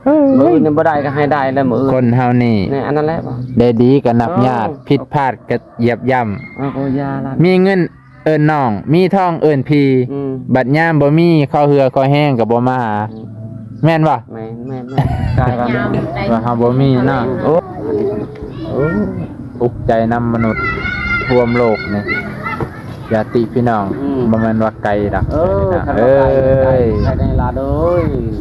ມື້ອື່ນນີ້ບໍ່ໄດ້ກໍໃຫ້ໄດ້ແລ້ວມື້ອື່ນ ຄົນເຮົານີ້ ນີ້ ອັນນັ້ນແຫຼະ ໄດ້ດີກໍນັບຍາດ ເອີ ຜິດພາດກໍຢຽບຢ່ຳ ເອີ ກໍຢ່າລະ ມີເງິນເອີ້ນນ້ອງ ມີທອງເອີ້ນພີ່ ອືມ ບັດຍາມບໍ່ມີ ຂໍເຫື່ອຂໍແຮງກໍບໍ່ມາຫາ ອືມ ແມ່ນບໍ່? ແມ່ນ ແມ່ນ ແມ່ນ ກາຍວ່າແມ່ນ ວ່າເຮົາບໍ່ມີເນາະ ໂອ້ ໂອ້ ອຸກໃຈນຳມະນຸດທົ່ວໂລກນີ້ ຍາດຕິພີ່ນ້ອງ ອືມ ບໍ່ແມ່ນວ່າໄກດອກ ເອີ ເອີຍ ຄັນວ່າໄກ ໄກ ໄກແດ່ລະເດີ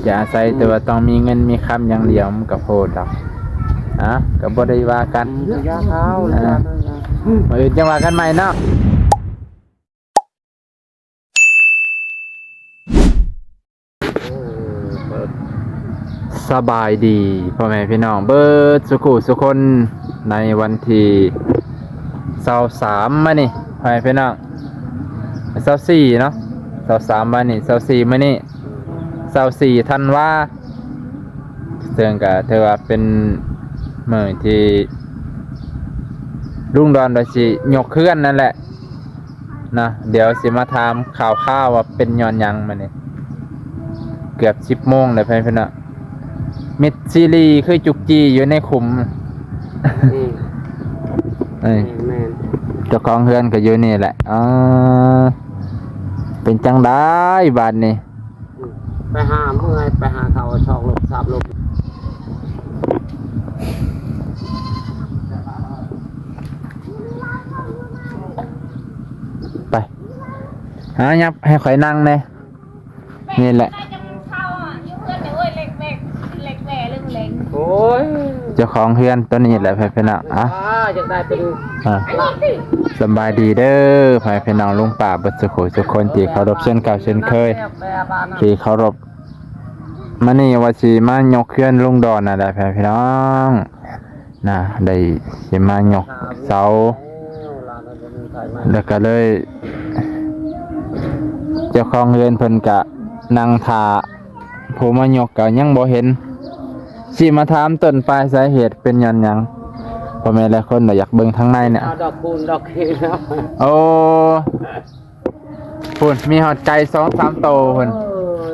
ຈະອາໄສ ອືມ ແຕ່ວ່າຕ້ອງມີເງິນມີຄຳຢ່າງດຽວ ມັນກໍໂພດດອກ ອະ ກໍບໍ່ໄດ້ວ່າກັນ ອືມ ຢ່າເອົາ ອ່າ ມື້ອື່ນຈັ່ງວ່າກັນໃໝ່ເນາະ. ສະບາຍດີພໍ່ແມ່ພີ່ນ້ອງເບິດສູ່ຄູ່ສູ່ຄົນ ໃນວັນທີຊາວສາມມານີ້ ພໍ່ແມ່ພີ່ນ້ອງ ຊາວສີ່ເນາະ ຊາວສາມມານີ້ ຊາວສີ່ມື້ນີ້ ຊາວສີ່ທັນວາ ເຊິ່ງກະຖືວ່າເປັນມື້ທີ່ລຸງດອນວ່າຊິຍົກເຮືອນນັ້ນແຫຼະ ນະ ດຽວຊິມາຖາມຂ່າວຄາວວ່າເປັນຍ້ອນຫຍັງມື້ນີ້ ເກືອບສິບໂມງແລ້ວ ເພື່ອນເນາະ ມິດຊີລີຄືຈຸກຈີ່ຢູ່ໃນຂຸມ ອືມ ເອີຍ ແມ່ນໆ ເຈົ້າຂອງເຮືອນກໍຢູ່ນີ້ແຫຼະ ອໍ ເປັນຈັ່ງໃດບາດນີ້? ອືມ ໄປຫາເມື່ອຍ ໄປຫາເຂົາສອງລົບສາມລົບ ໄປ ຫາຫຍັບໃຫ້ຂ້ອຍນັ່ງແດ່ ນີ້ແຫຼະ ໂອ້ຍ ເຈົ້າຂອງເຮືອນຕົວນີ້ແຫຼະ ເພື່ອນເນາະ ອາ ຢາກໄດ້ເປັນ ອ່າ ສະບາຍດີເດີ ພໍ່ແມ່ພີ່ນ້ອງລຸງປ້າເບິດສູ່ຄູ່ສູ່ຄົນທີ່ເຄົາລົບເຊັ່ນເກົ່າເຊັ່ນເຄີຍ ທີ່ເຄົາລົບ ມື້ນີ້ວ່າຊິມາຍົກເຮືອນລຸງດອນນັ້ນແຫຼະ ພໍ່ແມ່ພີ່ນ້ອງ ນະ ໄດ້ຊິມາຍົກເສົາ ແລ້ວກໍເລີຍ ເຈົ້າຂອງເຮືອນເພິ່ນກະນັ່ງຖ້າ ຜູ້ມາຍົກກໍຍັງບໍ່ເຫັນ ຊິມາຖາມຕົ້ນປາຍສາເຫດເປັນຍ້ອນຫຍັງ ພໍ່ແມ່ຫຼາຍຄົນກໍຢາກເບິ່ງທາງໃນນີ້ ເອົາດອກຄູນດອກຄີນເນາະ ໂອ້ ພຸ້ນ ມີຮອດໄກ່ສອງສາມໂຕພຸ້ນ ໂອ້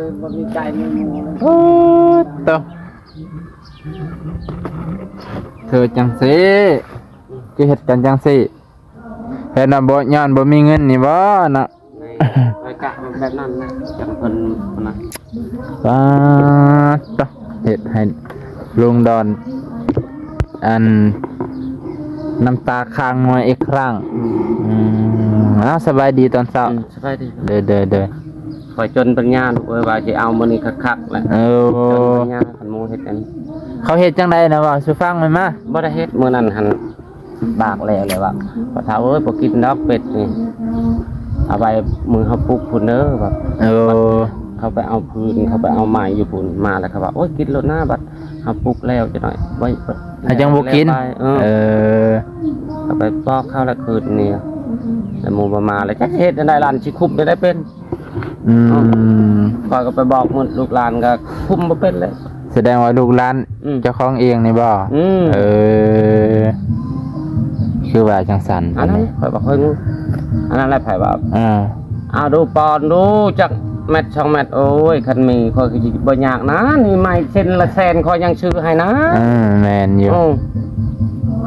ຍ ບໍ່ມີໄກ່ມີໝູ ໂອ້ ໂຕ ຄືຈັ່ງຊີ້ ຄືເຮັດກັນຈັ່ງຊີ້ ເຮັດນຳບໍ່ ຍ້ອນບໍ່ມີເງິນນີ້ບໍ່ເນາະ? ຂ້ອຍກະແບບນັ້ນແຫຼະ ຈັ່ງເພິ່ນນະ ປາດໂທ້ ເຮັດໃຫ້ລຸງດອນ ອັນ ນ້ຳຕາຄ້າງງວຍອີກຄັ້ງ ອືມ ອືມ ເອົາ ສະບາຍດີຕອນເຊົ້າ ອືມ ສະບາຍດີ ເດີ ເດີ ເດີ ຂ້ອຍຈົນປັນຍາລູກເອີຍ ວ່າຊິເອົາມື້ນີ້ຄັກໆແຫຼະ ເອີ ຈົນປັນຍາຄັນໝູ່ເຮັດອັນ ເຂົາເຮັດຈັ່ງໃດນະ ເວົ້າສູ່ຟັງແມ່ນມາ ບໍ່ໄດ້ເຮັດ ມື້ນັ້ນຫັ້ນ ບາກແລ້ວແຫຼະວ່າ ພໍ່ເຖົ້າເອີຍ ບໍ່ກິນດອກເປັດນີ້ ເອົາໄວ້ມື້ເຮົາປຸກພຸ້ນເດີວ່າ ເອີ ເຂົາໄປເອົາຟືນ ເຂົາໄປເອົາໄມ້ຢູ່ພຸ້ນ ມາແລ້ວເຂົາວ່າ ໂອ້ຍ ກິນໂລດນາ ບັດເຮົາປຸກແລ້ວຈັກໜ້ອຍ ໄວ້ ເຂົາຈັ່ງບໍ່ກິນ ເອີ ເອີ ເຂົາໄປບອກເຂົາແລ້ວຄືນນີ້ ແລ້ວໝູ່ບໍ່ມາ ແລ້ວຈັກຊິເຮັດແນວໃດ ຫຼານຊິຄຸມແນວໃດເປັນ ອືມ ຂ້ອຍກໍໄປບອກໝົດ ລູກຫຼານກໍຄຸມບໍ່ເປັນເລີຍ ສະແດງວ່າລູກຫຼານ ອືມ ເຈົ້າຂອງເອງນີ້ບໍ່? ອືມ ເອີ ຄືວ່າຈັ່ງຊັ້ນ ອັນນັ້ນ ອັນນີ້ ຂ້ອຍບໍ່ຄ່ອຍຮູ້ ອັນນັ້ນແຫຼະ ໃຜວ່າ ເອີ ເອົາດູປອນດູ ຈັກແມັດສອງແມັດ ໂອ້ຍ ຄັນມີ ຂ້ອຍກໍຊິບໍ່ຍາກນະ ນີ້ໄມ້ເສັ້ນລະແສນ ຂ້ອຍຍັງຊື້ໃຫ້ນະ ເອີ ແມ່ນຢູ່ ໂອ້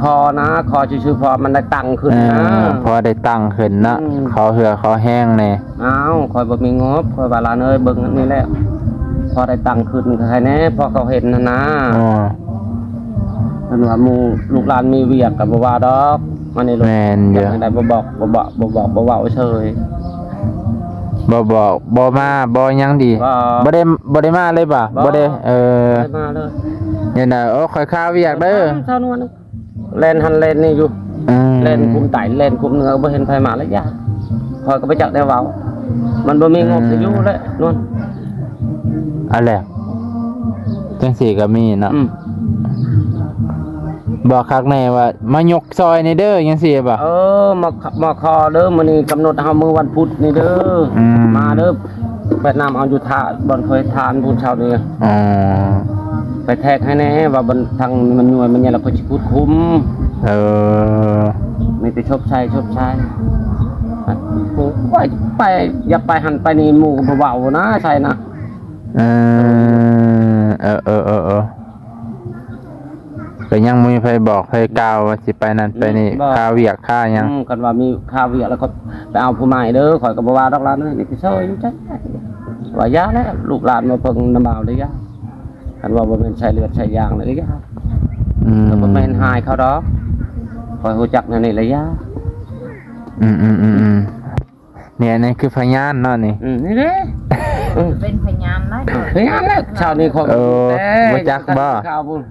ຂໍນະ ຂໍຊື່ໆ ພໍມັນໄດ້ຕັງຂຶ້ນນະ ເອີ ພໍໄດ້ຕັງຂຶ້ນເນາະ ອືມ ຂໍເຫື່ອຂໍແຮງແດ່ ອ້າວ ຂ້ອຍບໍ່ມີງົບ ຂ້ອຍວ່າ ຫຼານເອີຍ ເບິ່ງອັນນີ້ແຫຼະ ພໍໄດ້ຕັງຂຶ້ນໃຫ້ແດ່ ພໍເຂົາເຫັນຫັ້ນນາ ເພິ່ນວ່າໝູ່ລູກຫຼານມີວຽກກໍບໍ່ວ່າດອກ ອັນນີ້ ແມ່ນຢູ່ ຈັ່ງໃດບໍ່ບອກ ບໍ່ບອກ ບໍ່ບອກ ບໍ່ເວົ້າເຊີຍ ບໍ່ບອກ ບໍ່ມາ ບໍ່ຫຍັງດີ ບໍ່ ບໍ່ໄດ້ ບໍ່ໄດ້ມາເລີຍບໍ່? ບໍ່ ບໍ່ໄດ້ ເອີ ບໍ່ໄດ້ມາເລີຍ ນີ້ນະ ໂອ້ ຂ້ອຍຄາວຽກເດີ ຊາວນວນ ແລ່ນຫັ້ນແລ່ນນີ້ຢູ່ ອືມ ແລ່ນຄຸມໃຕ້ແລ່ນຄຸມເໜືອ ບໍ່ເຫັນໃຜມາແລ້ວ ຢ້ານ ຂ້ອຍກໍບໍ່ຈັກແນວເວົ້າ ມັນບໍ່ມີງົບ ອືມ ຊິຢູ່ແຫຼະນວນ ອັນແຫຼະ ຈັ່ງຊີ້ກໍມີເນາະ ອືມ ບອກຄັກແນ່ວ່າ ມາຍົກຊ່ອຍແດ່ເດີ ຈັ່ງຊີ້ບໍ່? ເອີ ມາ ມາຂໍເດີ ມື້ນີ້ກຳນົດເຮົາມື້ວັນພຸດນີ້ເດີ ອືມ ມາເດີ ໄປນຳເອົາຢູ່ທ່າ ບ່ອນເຄີຍທານພຸ້ນເຊົ້ານີ້ ອໍ ໄປແທກໃຫ້ແດ່ວ່າ ທາງມັນຍວຍມັນຫຍັງ ແລ້ວຂ້ອຍຊິຂຸດຂຸມ ເອີ ມີແຕ່ຊົບໃຊ້ ຊົບໃຊ້ ໂອ້ຍ ໄປ ຢາກໄປຫັ້ນໄປນີ້ ໝູ່ກໍບໍ່ເວົ້ານະ ໃຊ່ນະ ເອີ ເອີ ເອີ ເອີ ກໍຍັງບໍ່ມີໃຜບອກໃຜກ່າວວ່າຊິໄປນັ້ນໄປນີ້ ອືມ ບໍ່ ຄາວຽກຄາຫຍັງ. ອືມ ຄັນວ່າມີຄາວຽກແລ້ວກໍໄປເອົາຜູ້ໃໝ່ເດີ ຂ້ອຍກໍບໍ່ວ່າດອກຫຼານເອີຍ ນີ້ຄືເຊີຍຢູ່ຈັກ ວ່າຢ່າແລ້ວ ລູກຫຼານມາເບິ່ງນຳບ່າວເລີຍຢ່າ ຄັນວ່າບໍ່ແມ່ນໃຊ້ເລືອດໃຊ້ຢາງເລີຍຢ່າ. ອືມ ກໍບໍ່ແມ່ນຫາຍເຂົາດອກ ຂ້ອຍຮູ້ຈັກແນວນີ້ແລ້ວຢ່າ. ອືມໆໆໆ ນີ້ ອັນນີ້ຄືພະຍານເນາະນີ້. ອືມ ນີ້ເດ້ ເປັນພະຍານໄດ້ ພະຍານແລ້ວ ເຊົ້ານີ້ຂ້ອຍ ເອີ ແຕ່ ບໍ່ຈັກບໍ່ ຂ່າວພຸ້ນ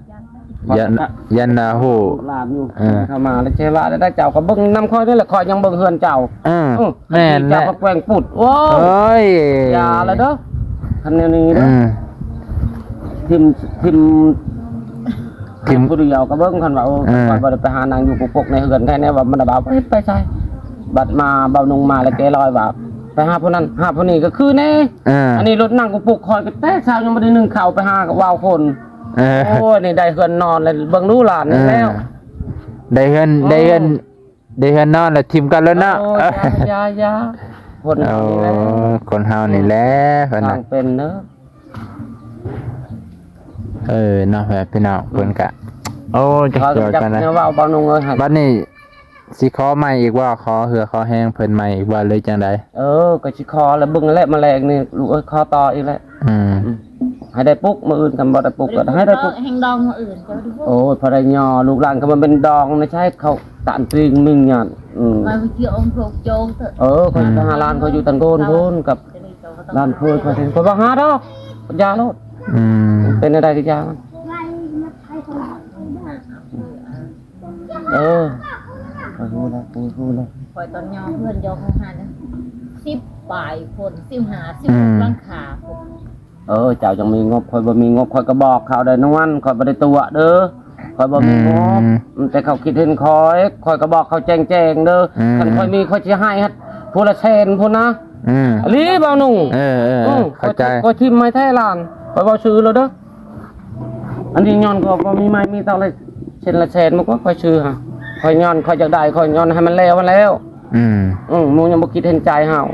ຢ້ານ ຢ້ານນາຮູ້ ຫຼານຢູ່ ເອີ ເຂົ້າມາແລ້ວ ເຈົ້າວ່າໄດ້ ເຈົ້າກໍເບິ່ງນຳຂ້ອຍນີ້ແຫຼະ ຂ້ອຍຍັງເບິ່ງເຮືອນເຈົ້າ. ເອີ ເອີ ແມ່ນແຫຼະ ເຈົ້າກໍແກວ່ງປຸດ ໂອ້ຍ ໂອ້ຍ ຢ່າລະເດີ ຄັນແນວນີ້ເດີ ເອີ ຖິ້ມ ຖິ້ມ ຖິ້ມຜູ້ດຽວກໍເບິ່ງ ຄັນວ່າ ໂອ້ ເອີ ຂ້ອຍບໍ່ໄດ້ໄປຫານັ່ງຢູ່ປຸກໆໃນເຮືອນແທ້ແນ່ວ່າ ມັນວ່າເຮັດໄປໃສ ບັດມາເບົານຸ່ງມາແລ້ວແກລອຍວ່າ ໄປຫາຜູ້ນັ້ນຫາຜູ້ນີ້ກໍຄືແນ່. ເອີ ອັນນີ້ລົດນັ່ງກຸປຸກ ຂ້ອຍກໍແຕ່ເຊົ້າຍັງບໍ່ໄດ້ໜຶ້ງເຂົ້າ ໄປຫາເວົ້າຄົນ. ເອີ ໂອ້ຍ ນີ້ໄດ້ເຮືອນນອນແລ້ວ ເບິ່ງດູຫຼານນີ້ແລ້ວ ເອີ ໄດ້ເຮືອນ ເອີ ໄດ້ເຮືອນ ໄດ້ເຮືອນນອນແລ້ວຖິ້ມກັນແລ້ວເນາະ. ໂອ້ຍ ຢ່າ ຢ່າ ຄົນເຮົານີ້ແຫຼະ ຄົນເຮົານີ້ແຫຼະ ເພິ່ນ ຊ່າງເປັນເດີ. ເອີ ເນາະ ພີ່ນ້ອງ ເພິ່ນກະ ໂອ້ຍ ຈັກຊິເວົ້າຈັ່ງໃດ ເວົ້າເບົານຸ່ງເອີຍ ບັດນີ້ ຊິຂໍໃໝ່ອີກບໍ່? ຂໍເຫື່ອຂໍແຮງເພິ່ນໃໝ່ອີກບໍ່ ຫຼືຈັ່ງໃດ? ເອີ ກໍຊິຂໍແລ້ວ ເບິ່ງແລ້ວ ມາແລງນີ້ລູກເອີຍ ຂໍຕໍ່ອີກແລ້ວ. ອືມ ໃຫ້ໄດ້ປຸກ ມື້ອື່ນຄັນບໍ່ໄດ້ປຸກກໍໃຫ້ໄດ້ປຸກ ແຮງດອງມື້ອື່ນ. ໂອ້ຍ ພໍໄດ້ຍໍລູກຫຼານກໍມາເປັນດອງໃນໃຊ້ເຂົາຕານຕີງມິງຍານ. ອືມ ເອີ ຂ້ອຍໄປຫາຫຼານຂ້ອຍຢູ່ຕັນໂກນພຸ້ນ ກັບຫຼານເຂີຍຂ້ອຍ ຂ້ອຍບໍ່ຫາດອກ ຢ່າໂລດ. ອືມ ເປັນແນວໃດກໍຢ່າມັນ. ເອີ ຂ້ອຍຮູ້ແລ້ວ ຂ້ອຍຮູ້ແລ້ວ ຂ້ອຍຕອນຍໍເພື່ອນຢອກເຮົາຫັ້ນ ສິບປາຍຄົນ ສິບຫ້າ ສິບຫົກ ອືມ ຫຼັງຄາພຸ້ນ. ເອີ ເຈົ້າຈັ່ງມີງົບ ຂ້ອຍບໍ່ມີງົບ ຂ້ອຍກໍບອກເຂົາໄດ້ນວນ ຂ້ອຍບໍ່ໄດ້ຕົວະເດີ ຂ້ອຍບໍ່ມີງົບ. ອືມ ແຕ່ເຂົາຄິດເຫັນຂ້ອຍ ຂ້ອຍກໍບອກເຂົາແຈ້ງໆເດີ. ອືມ ຄັນຂ້ອຍມີ ຂ້ອຍຊິໃຫ້ຫັ້ນຜູ້ລະແສນພຸ້ນນະ. ອືມ ອີ່ຫຼີເບົານຸ່ງ. ເອີໆ ເອີ ເຂົ້າໃຈ ຂ້ອຍ ຂ້ອຍຖິ້ມໃຫ້ແທ້ຫຼານ ຂ້ອຍເວົ້າຊື່ໂລດເດີ. ອັນນີ້ຍ້ອນຂ້ອຍບໍ່ມີໄມ້ມີເຕົາເລີຍ ເຊັ່ນລະແສນມັນກໍຂ້ອຍຊື້ຫາ ຂ້ອຍຍ້ອນຂ້ອຍຢາກໄດ້ ຂ້ອຍຍ້ອນໃຫ້ມັນແລ້ວຫັ້ນແລ້ວ. ອືມ ອືມ ໝູ່ຍັງບໍ່ຄິດເຫັນໃຈເຮົາ.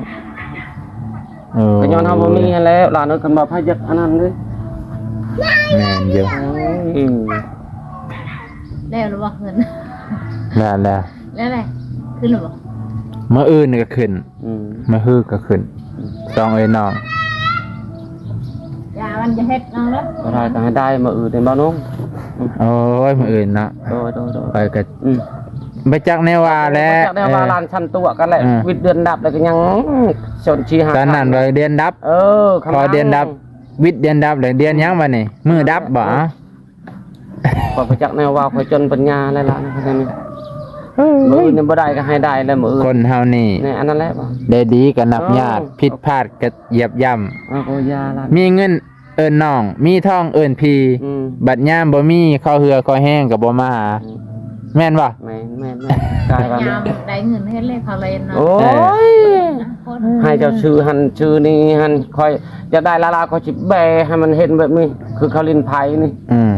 ເອີ ກໍຍ້ອນເຮົາບໍ່ມີຫັ້ນແຫຼະຫຼານເອີຍ ຄັນວ່າໃຜຢາກອັນນັ້ນເດ້. ແມ່ນຢູ່ ໂອ້ຍ ແລ້ວຫຼືບໍ່ເຮືອນ? ແລ້ວ ແລ້ວ ແລ້ວແຫຼະ ຂຶ້ນຫຼືບໍ່? ມື້ອື່ນກໍຂຶ້ນ. ອືມ ມາຮືກໍຂຶ້ນ ສອງເອີຍນ້ອງ ຢ່າມັນຈະເຮັດນ້ອງເດີ ບໍ່ໄດ້ກໍໃຫ້ໄດ້ມື້ອື່ນເດ້ບໍ່ນ້ອງ. ໂອ້ຍ ມື້ອື່ນເນາະ ໂດຍໆໆ ຂ້ອຍກໍ ອືມ ບໍ່ຈັກແນວວ່າແຫຼະ ບໍ່ຈັກແນວວ່າ ເອີ ຫຼານຊັ້ນຕົວະກັນແຫຼະ ເອີ ວິດເດືອນດັບແລ້ວກໍຍັງຊົນຊີຫາ ຕອນນັ້ນວ່າເດືອນດັບ ເອີ ພໍເດືອນດັບ ວິດເດືອນດັບແລ້ວ ເດືອນຫຍັງບັດນີ້ ມື້ດັບບໍ່? ເອີ ເອົ້າ ຂ້ອຍບໍ່ຈັກແນວເວົ້າ ຂ້ອຍຈົນປັນຍາແລ້ວລະ ມື້ອື່ນນີ້ບໍ່ໄດ້ກໍໃຫ້ໄດ້ແລ້ວມື້ອື່ນ. ຄົນເຮົານີ້ ນີ້ ອັນນັ້ນແຫຼະ ໄດ້ດີກໍນັບຍາດ ເອີ ຜິດພາດກໍຢຽບຢ່ຳ. ເອີ ຢ່າລະ ມີເງິນເອີ້ນນ້ອງ ມີທອງເອີ້ນພີ່. ອືມ ບັດຍາມບໍ່ມີ ຂໍເຫື່ອຂໍແຮງກໍບໍ່ມາຫາ. ອືມ ແມ່ນບໍ່? ແມ່ນໆໆ ກາຍວ່າຍາມໄດ້ເງິນເຮັດເລີຍເຂົາເລີຍເນາະ. ໂອ້ຍ ເອີ ໃຫ້ເຈົ້າຊື້ຫັ້ນຊື້ນີ້ຫັ້ນ ຂ້ອຍຢາກໄດ້ຫຼາຍໆ ຂ້ອຍຊິແບໃຫ້ມັນເຫັນແບບນີ້ ຄືເຂົາຫຼິ້ນໄພ້ນີ້. ອືມ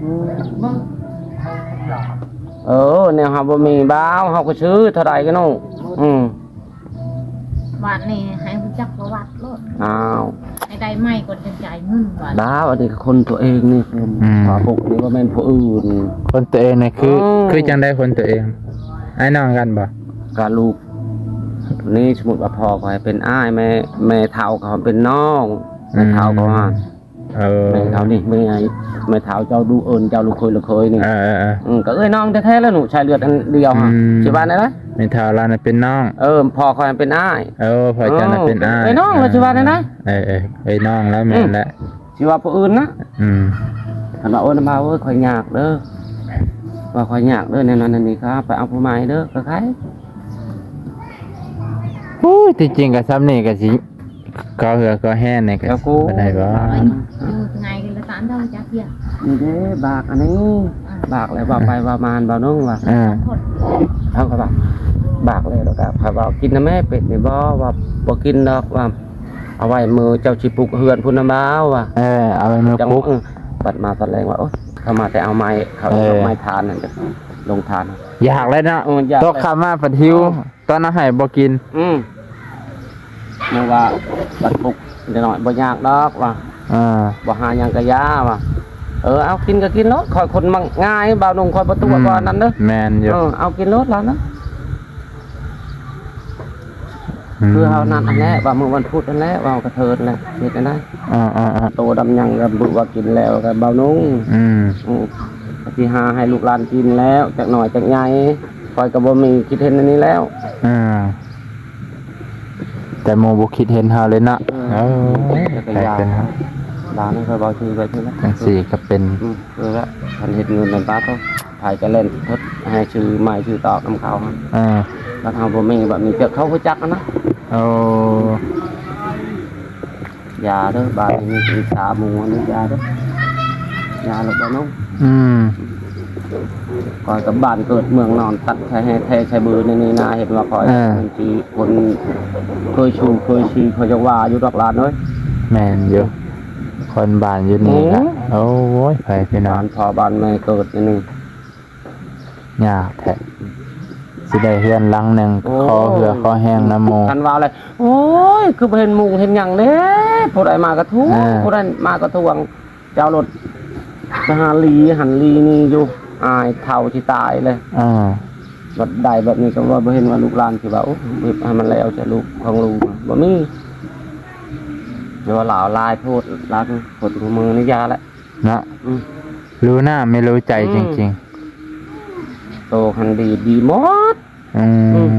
ອືມ ເອີ ແນວເຮົາບໍ່ມີ ບ່າວ ເຮົາກໍຊື້ເທົ່າໃດກໍນ້ອງ. ອືມ ບາດນີ້ໃຫ້ຮູ້ຈັກປະຫວັດໂລດ. ອ້າວ ໃຫ້ໄດ້ໃໝ່ກ່ອນຈັ່ງຈ່າຍເງິນບາດ. ດາວ ອັນນີ້ຄືຄົນຕົວເອງນີ້ ອືມ ພາປົກນີ້ບໍ່ແມ່ນຜູ້ອື່ນ ຄົນຕົວເອງນີ້ຄື ເອີ ຄືຈັ່ງໃດຄົນຕົວເອງ? ອ້າຍນ້ອງກັນບໍ່? ກະລູກນີ້ ສົມມຸດວ່າພໍ່ຂ້ອຍເປັນອ້າຍ ແມ່ ແມ່ເຖົ້າເຂົາເປັນນ້ອງ ແມ່ເຖົ້າເຂົາ ອືມ ວ່າ ເອີ ແມ່ເຖົ້ານີ້ ແມ່ ແມ່ເຖົ້າເຈົ້າດູເອີ້ນເຈົ້າລູກເຂີຍ ລູກເຂີຍນີ້. ເອີໆໆ ອືມ ກໍເອື້ອຍນ້ອງແທ້ໆແລ້ວໜູ ສາຍເລືອດອັນດຽວຫາ ອືມ ຊິວ່າແນວໃດ? ແມ່ເຖົ້າລາວນະເປັນນ້ອງ. ເອີ ພໍ່ຂ້ອຍເປັນອ້າຍ. ເອີ ພໍ່ເຈົ້ານະເປັນອ້າຍ. ເອື້ອຍນ້ອງລາວຊິວ່າແນວໃດ? ເອີໆ ເອື້ອຍນ້ອງລາວແມ່ນແຫຼະ ອືມ ຊິວ່າຜູ້ອື່ນນະ. ອືມ ຄັນວ່າ ໂອ້ຍ ນ້ຳບ່າວເອີຍ ຂ້ອຍຍາກເດີ ວ່າຂ້ອຍຍາກເດີ ແນວນັ້ນແນວນີ້ ກໍໄປເອົາຜູ້ໃໝ່ເດີ ກໍໄຄ. ໂອ້ຍ ທີ່ຈິງກໍຊ່ຳນີ້ກໍຊິ ຂໍເຫື່ອຂໍແຮງນີ້ກໍ ແລ້ວກູ ບໍ່ໄດ້ບໍ່? ຢູ່ໄງກັນລະຕານເຈົ້າຈັກເທື່ອ. ນີ້ເດ້ ບາກອັນນີ້ ອ່າ ບາກແລ້ວວ່າໄປວ່າມານ ບ່າວໜຶ່ງວ່າ ອ່າ ເຮົາກໍວ່າ ບາກແລ້ວ ແລ້ວກໍເຂົາວ່າ ກິນນຳແມ່ເປັດນີ້ບໍ່? ວ່າບໍ່ກິນດອກ ວ່າເອົາໄວ້ມື້ເຈົ້າຊິປຸກເຮືອນພຸ້ນນະບ່າວວ່າ. ເອີ ເອົາໄວ້ມື້ປຸກ. ເອີ ບັດມາຕອນແລງວ່າ ໂອ້ຍ ເຂົາມາແຕ່ເອົາໄມ້ ເຂົາ ເອີ ເອົາໄມ້ທານນັ້ນ ລົງທານ. ຢາກແລ້ວເນາະ. ເອີ ຢາກ ຕົກຄ່ຳມາປະທິວ ເອີ ຕອນເອົາໃຫ້ບໍ່ກິນ. ອືມ ແມ່ນວ່າບັດປຸກເດັກນ້ອຍບໍ່ຍາກດອກວ່າ. ເອີ ບໍ່ຫາຫຍັງກະຢາວ່າ. ເອີ ເອົາກິນກໍກິນໂລດ ຂ້ອຍຄົນມັກງ່າຍ ບ່າວໜຸ່ງ ຂ້ອຍບໍ່ຕົວະ ອືມ ບໍ່ອັນນັ້ນເດີ. ແມ່ນຢູ່ ເອີ ເອົາກິນໂລດລາວນະ. ອືມ ຄືເຮົານັດຫັ້ນແຫຼະ ວ່າມື້ວັນພຸດຫັ້ນແຫຼະ ເວົ້າກະເທີນແຫຼະ ເຮັດຈັ່ງໃດ? ເອີໆໆ ໂຕດຳຍັງກໍບໍ່ວ່າກິນແລ້ວກໍບ່າວໜຸ່ງ. ອືມ ອືມ ກໍຊິຫາໃຫ້ລູກຫຼານກິນແລ້ວ ຈັກໜ້ອຍຈັກໃຫຍ່ ຂ້ອຍກໍບໍ່ມີຄິດເຫັນອັນນີ້ແລ້ວ. ເອີ ແຕ່ໝູ່ບໍ່ຄິດເຫັນເຮົາເລີຍເນາະ. ເອີ ເອີ ແຕ່ກໍຢ່າ ຫຼານຂ້ອຍເວົ້າຊື່ໄປເທື່ອລະ ຈັ່ງຊີ້ກໍເປັນ ອືມ ຄືລະ ຄັນເຮັດເງິນນັ້ນປາໂຕ ໃຜຈະແລ່ນທົດໃຫ້ຊື້ໄມ້ຊື້ຕອກນຳເຂົາຫັ້ນ. ເອີ ຄັນເຮົາບໍ່ມີແບບນີ້ ຈະເຂົາຮູ້ຈັກຫັ້ນນະ. ໂອ້ ຢ່າເດີ ບ້ານນີ້ມີອິດສາໝູ່ຫັ້ນ ຢ່າເດີ ຢ່າລະບໍ່ນ້ອງ. ອືມ ຂ້ອຍກັບບ້ານເກີດເມືອງນອນ ຕັດໃສ່ແຮ່ແທ້ໃສ່ບືໃນນີ້ນາ ເຫັນວ່າຂ້ອຍ ເອີ ເປັນທີ່ຄົນເຄີຍຊູເຄີຍຊີ ຂ້ອຍຢາກວ່າຢູ່ດອກຫຼານເອີຍ. ແມ່ນຢູ່ ຄົນບ້ານຢູ່ນີ້ລະ. ໂອ້ ໂອ້ຍ ໃຜພີ່ນ້ອງ ບ້ານພໍ່ບ້ານແມ່ເກີດຢູ່ນີ້ ຍາກແທ້ ຊິໄດ້ເຮືອນຫຼັງໜຶ່ງ ໂອ້ ຂໍເຫື່ອຂໍແຮງນຳໝູ່. ຄັນວ່າແລ້ວ ໂອ້ຍ ຄືບໍ່ເຫັນມຸງເຫັນຫຍັງເດ້ ຜູ້ໃດມາກະທ້ວງ ເອີ ຜູ້ໃດມາກະທ້ວງ ເຈົ້າລົດໄປຫາລີຫັ້ນລີນີ້ຢູ່ ອາຍເຖົ້າຊິຕາຍເລີຍ. ເອີ ບັດໄດ້ແບບນີ້ກໍວ່າບໍ່ເຫັນວ່າລູກຫຼານຊິວ່າ ໂອ້ ເຮັດໃຫ້ມັນແລ້ວຊະ ລູກຂອງລູກບໍ່ມີ ແຕ່ວ່າລາວຫຼາຍໂພດ ລາວຄົນຄູ່ມື້ນີ້ຢ່າແຫຼະ ເນາະ. ອືມ ຮູ້ໜ້າໄມ່ຮູ້ໃຈ ອືມ ຈິງໆ ໂຕຄັນດີ ດີໝົດ. ອືມ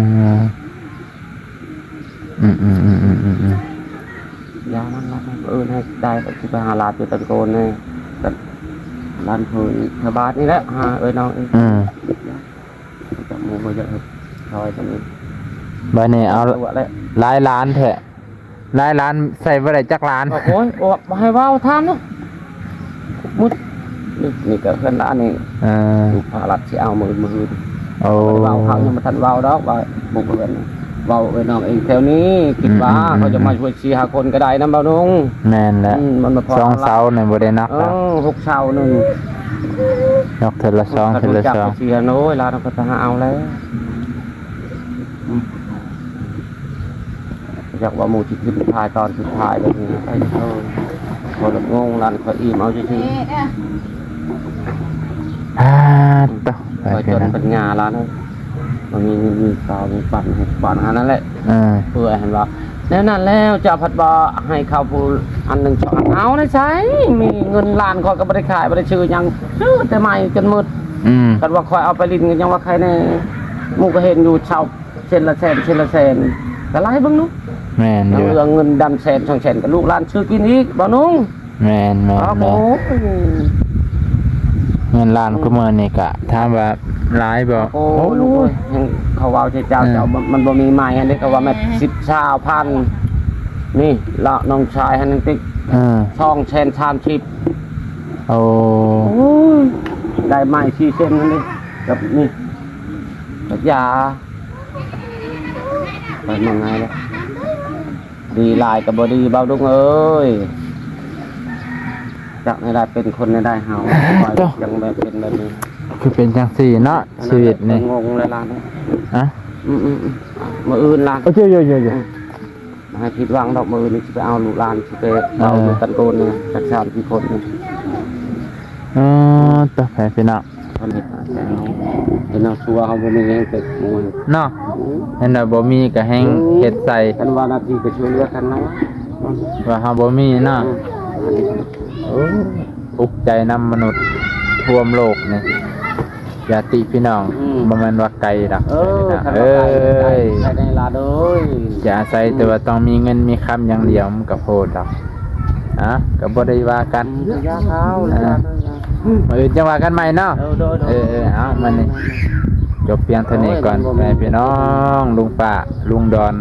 ອືມ ອືມ ອືມ ຢ່າມັນລະ ເອີ ໃຫ້ໄດ້ກໍຊິໄປຫາລາດຢູ່ຕັນໂກນນີ້ ກັບຫຼານເພິ່ນຊາວບ້ານນີ້ແຫຼະ ຫາເອື້ອຍນ້ອງເອງ. ອືມ ຈັກໝູ່ບໍ່ຢາກເຮັດຊ່ອຍກັນອີກ ບາດນີ້ເອົາຫຼາຍຫຼານແທ້. ຫຼາຍລ້ານໃສ່ບໍ່ໄດ້ຈັກລ້ານ. ໂອ້ຍ ບໍ່ໃຫ້ເວົ້າທ່ານເນາະ ໝົດ ນີ້ ນີ້ກໍເຮືອນຫຼານນີ້. ເອີ ລູກພາລັດຊິເອົາມື້ອື່ນ ມື້ຮືນ. ໂອ້ ບໍ່ໄດ້ເວົ້າ ເຂົາຍັງບໍ່ທັນເວົ້າດອກວ່າບຸກເຮືອນ ເວົ້າເອີຍນ້ອງເອງແຖວນີ້ ຄິດວ່າ ອືມ ເຂົາຈະມາຊ່ວຍສີ່ຫ້າຄົນກໍໄດ້ນຳບ່າວໜຸ່ງ. ແມ່ນແຫຼະ ອືມ ມັນບໍ່ພໍ ສອງເສົານີ້ບໍ່ໄດ້ໜັກ ເອີ ນະ ຫົກເສົາໜຶ່ງ ຍົກເທື່ອລະສອງ ເທື່ອລະສອງ ສີ່ ໂອ້ຍ ຫຼານກໍຈະຫາເອົາແລ້ວ ອືມ. ຢາກວ່າໝູ່ຊິພິມຖ່າຍຕອນສຸດທ້າຍແບບນີ້ ໄອ້ໂທ້ ບໍ່ລະງົງ ຫຼານຂ້ອຍອີ່ມເອົາຊື່ໆ. ອາ ໂຕ ຂ້ອຍຈົນປັນຍາລາວເນາະ ບໍ່ມີເງິນມີຄຳ ມີປັນໃຫ້ປັນຫັ້ນແຫຼະ. ເອີ ເພື່ອຫັ້ນວ່າ ແນວນັ້ນແລ້ວ ເຈົ້າພັດບໍ່ໃຫ້ເຂົາຜູ້ອັນໜຶ່ງສອງອັນ ເອົາໃນໃສ ມີເງິນລ້ານ ຂ້ອຍກໍບໍ່ໄດ້ຂາຍ ບໍ່ໄດ້ຊື້ຫຍັງ ຊື້ແຕ່ໄມ້ຈົນໝົດ. ອືມ ຄັນວ່າຂ້ອຍເອົາໄປຫຼິ້ນກໍຍັງວ່າໃຄແດ່ ໝູ່ກໍເຫັນຢູ່ເຊົ່າ ເຊັນລະແສນ ເຊັນລະແສນ ກໍໄລ່ເບິ່ງດູ. ແມ່ນຢູ່ ຍັງເຫຼືອເງິນດຳແສນສອງແສນ ກໍລູກຫຼານຊື້ກິນອີກ ບ່າວໜຸ່ງ. ແມ່ນໆໆ ໂອ້ຍ ເງິນລ້ານ ອືມ ຄູ່ມື້ນີ້ກະຖາມວ່າຫຼາຍບໍ່? ໂອ້ຍ ໂອ້ຍ ລູກເອີຍ ເຂົາເວົ້າເຈົ້າ ເຈົ້າ ເອີ ມັນບໍ່ມີໃໝ່ຫັ້ນເດ້ ເຂົາວ່າແມ່ນສິບ ຊາວພັນ ນີ້ລະນ້ອງຊາຍຫັ້ນຕິ ເອີ ສອງແສນສາມສິບ. ໂອ້ ໂອ້ຍ ໄດ້ໃໝ່ສີ່ເຊັນຫັ້ນເດ້ ກັບນີ້ ກັບຢາ ໄປມາໄງລະ ດີຫຼາຍກໍບໍ່ດີ ບ່າວດຸງເອີຍ ຈັກແນວໃດ ເປັນຄົນແນວໃດເຮົາ ຈັ່ງແບບເປັນແບບນີ້ ຄືເປັນຈັ່ງຊີ້ເນາະ ຊີວິດນີ້ ງົງແລ້ວຫຼານ. ອະ ອືມໆ ມື້ອື່ນຫຼານ ໂອ້ຍ ໃຫ້ຜິດຫວັງດອກ ມື້ອື່ນຊິໄປເອົາລູກຫຼານ ຊິໄປເອົາຢູ່ຕັນໂກນນີ້ ຈັກສາມສີ່ຄົນນີ້. ເອີ ຕະ ແພພີ່ນ້ອງ ເຮັດເອົາຊົ່ວ ເຮົາບໍ່ມີແຮງເປັນເນາະ ເຫັນວ່າບໍ່ມີກໍແຮງເຮັດໃສ່ ຄັນວ່າໜ້າທີ່ກໍຊ່ວຍເຫຼືອກັນເນາະ ວ່າເຮົາບໍ່ມີເນາະ. ໂອ້ ອຸກໃຈນຳມະນຸດທົ່ວໂລກນີ້ ຍາດຕິພີ່ນ້ອງ ອືມ ບໍ່ແມ່ນວ່າໄກດອກ ເອີ ເອີຍ ໄດ້ລະເດີ ຢ່າອາໄສແຕ່ວ່າຕ້ອງມີເງິນມີຄຳຢ່າງດຽວ ມັນກໍໂພດດອກ. ອ່ະ ກໍບໍ່ໄດ້ວ່າກັນ ອືມ ຢ່າເອົາ ອ່າ ມື້ອື່ນຈັ່ງວ່າກັນໃໝ່ເນາະ. ເອີ ໂດຍໆ ເອີ ເອີ ເອົາ ມື້ນີ້ຈົບພຽງເທົ່ານີ້ກ່ອນ ໂອ້ຍ ແມ່ພີ່ນ້ອງ ລຸງປ້າ ລຸງດອນ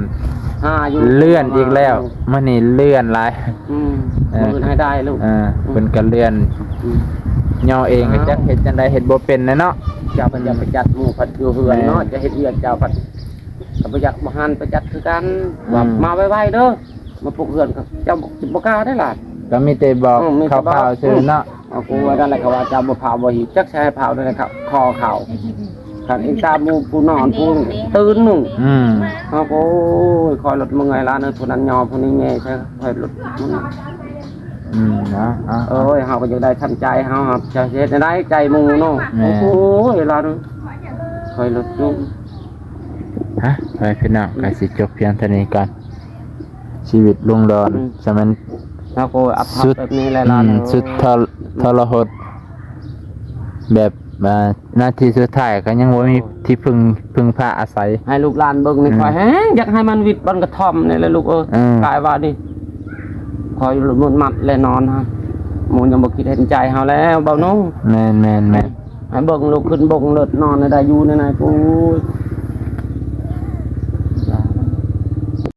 ຫາຢູ່ ເລື່ອນອີກແລ້ວ ມື້ນີ້ເລື່ອນຫຼາຍ. ອືມ ເອີ ມື້ອື່ນໃຫ້ໄດ້ລູກ ເອີ ອືມ ເພິ່ນກໍເລື່ອນ ອືມ ຍໍເອງກໍຈັກເຮັດຈັ່ງໃດ ເຮັດບໍ່ເປັນແຫຼະເນາະ. ເຈົ້າເພິ່ນຢາກໄປຈັດໝູ່ພັດຢູ່ເຮືອນເນາະ ແມ່ນ ຈະເຮັດວຽກເຈົ້າພັດກໍບໍ່ຢາກ ບໍ່ຫັນໄປຈັດຄືກັນ ອືມ ວ່າມາໄວໆເດີ ມາປຸກເຮືອນ ເຈົ້າບໍ່ກ້າໄດ້ຫຼານ ກໍມີແຕ່ບອກ ອືມ ມີແຕ່ບອກ ຄ່າວໆຊື່ເນາະ. ເອົາ ກູວ່ານັ້ນແຫຼະ ເຂົາວ່າເຈົ້າບໍ່ເຜົາບໍ່ຫີບ ຈັກຊິໃຫ້ເຜົາແນວໃດ ເຂົາ ຂໍເຂົາ ຄັນອີກຕາໝູ່ຜູ້ນອນຜູ້ຕື່ນໜຶ່ງ ອືມ ເຮົາກໍ ໂອ້ຍ ຄອຍລົດເມື່ອຍຫຼານເອີຍ ຜູ້ນັ້ນຍໍຜູ້ນີ້ແຍ່ໃສ່ ຄອຍລົດມັນ ອືມ ເອົາ ເອົາ ເອົາ ໂອ້ຍ ເຮົາກໍຢາກໄດ້ທັນໃຈເຮົາ ເຮົາຈະເຮັດແນວໃດໃຈໝູ່ເນາະ. ແມ່ນ ໂອ້ຍ ລາວເນາະ ຂ້ອຍລົດຈຸ ຮະ ໄປພີ່ນ້ອງ ກໍຊິຈົບພຽງເທົ່ານີ້ກ່ອນ ຊີວິດລຸງດອນ ອືມ ສະແມ່ນ ເຮົາກໍອັບ ສຸດ ແບບນີ້ແຫຼະ ອືມ ລາວເນາະ ສຸດ ອືມ ທໍ ທໍລະຫົດ ແບບ ອ່າ ນາທີສຸດທ້າຍກໍຍັງບໍ່ມີທີ່ເພິ່ງ ເພິ່ງພາອາໄສ ໃຫ້ລູກຫຼານເບິ່ງນີ້ ອືມ ຂ້ອຍແຮງຢາກໃຫ້ມັນວິດບ່ອນກະທ່ອມນີ້ແຫຼະລູກເອີຍ ເອີ ກາຍວ່ານີ້ ຂ້ອຍໝົດມັດແລະນອນ ໝູ່ຍັງບໍ່ຄິດເຫັນໃຈເຮົາແລ້ວ ເບົາໜຸ່ງ ແມ່ນໆໆ ໃຫ້ເບິ່ງລູກຂຶ້ນບົງເລີດ ນອນໃນໃດຢູ່ໃນໃນ ໂອ້ຍ